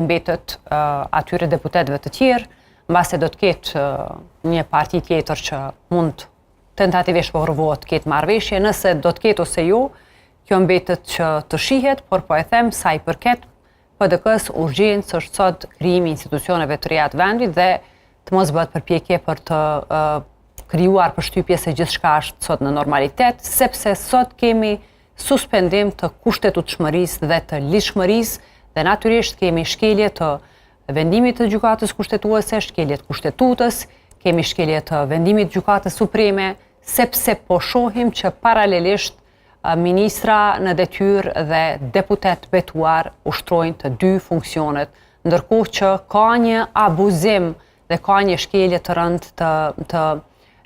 Mbetet atyre deputetëve të tjerë, mbase do të ketë një parti tjetër që mund tentativisht po provohet të ketë marrëveshje, nëse do të ketë ose jo, kjo mbetet që të shihet, por po e them sa i përket PDK-së urgjencë është sot krijimi i institucioneve të reja të vendit dhe të mos bëhet përpjekje për të krijuar përshtypje se gjithçka është sot në normalitet, sepse sot kemi suspendim të kushtetutshmërisë dhe të ligjshmërisë dhe natyrisht kemi shkelje të vendimit të Gjykatës Kushtetuese, shkelje të Kushtetutës, kemi shkelje të vendimit të Gjykatës Supreme, sepse po shohim që paralelisht ministra në detyrë dhe deputetë të betuar ushtrojnë të dy funksionet, ndërkohë që ka një abuzim dhe ka një shkelje të rëndë të, të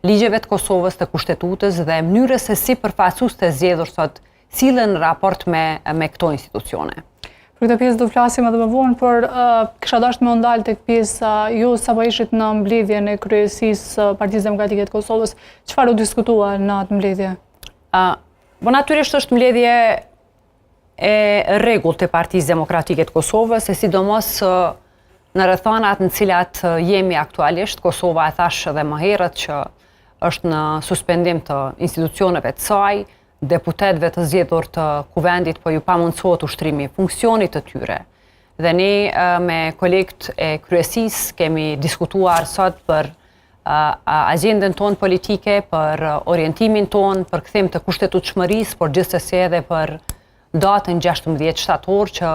ligjeve të Kosovës, të Kushtetutës dhe mënyrës se si përfaqësuesit e zgjedhur sot sillen në raport me me këto institucione. Për këtë pjesë do flasim edhe më vonë, por uh, kisha dashur me u ndal tek pjesa ju sapo ishit në mbledhjen e kryesisë së Partisë Demokratike të Kosovës, çfarë u diskutua në atë mbledhje? Uh, po natyrisht është mbledhje e rregullt e Partisë Demokratike të Kosovës, e sidomos në rrethanat në cilat jemi aktualisht, Kosova e thashë edhe më herët që është në suspendim të institucioneve të saj, deputetëve të zgjedhur të kuvendit po ju pamundësohet ushtrimi i funksionit të tyre. Dhe ne me kolegët e kryesisë kemi diskutuar sot për agjendën tonë politike, për orientimin tonë, për kthim të kushtetutshmërisë, por gjithsesi edhe për datën 16 shtator që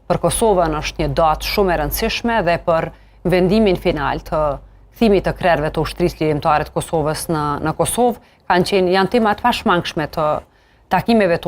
për Kosovën është një datë shumë e rëndësishme dhe për vendimin final të kthimit të krerëve të ushtrisë çlirimtare të Kosovës në në Kosovë, kanë qenë janë tema të pashmangshme të takimeve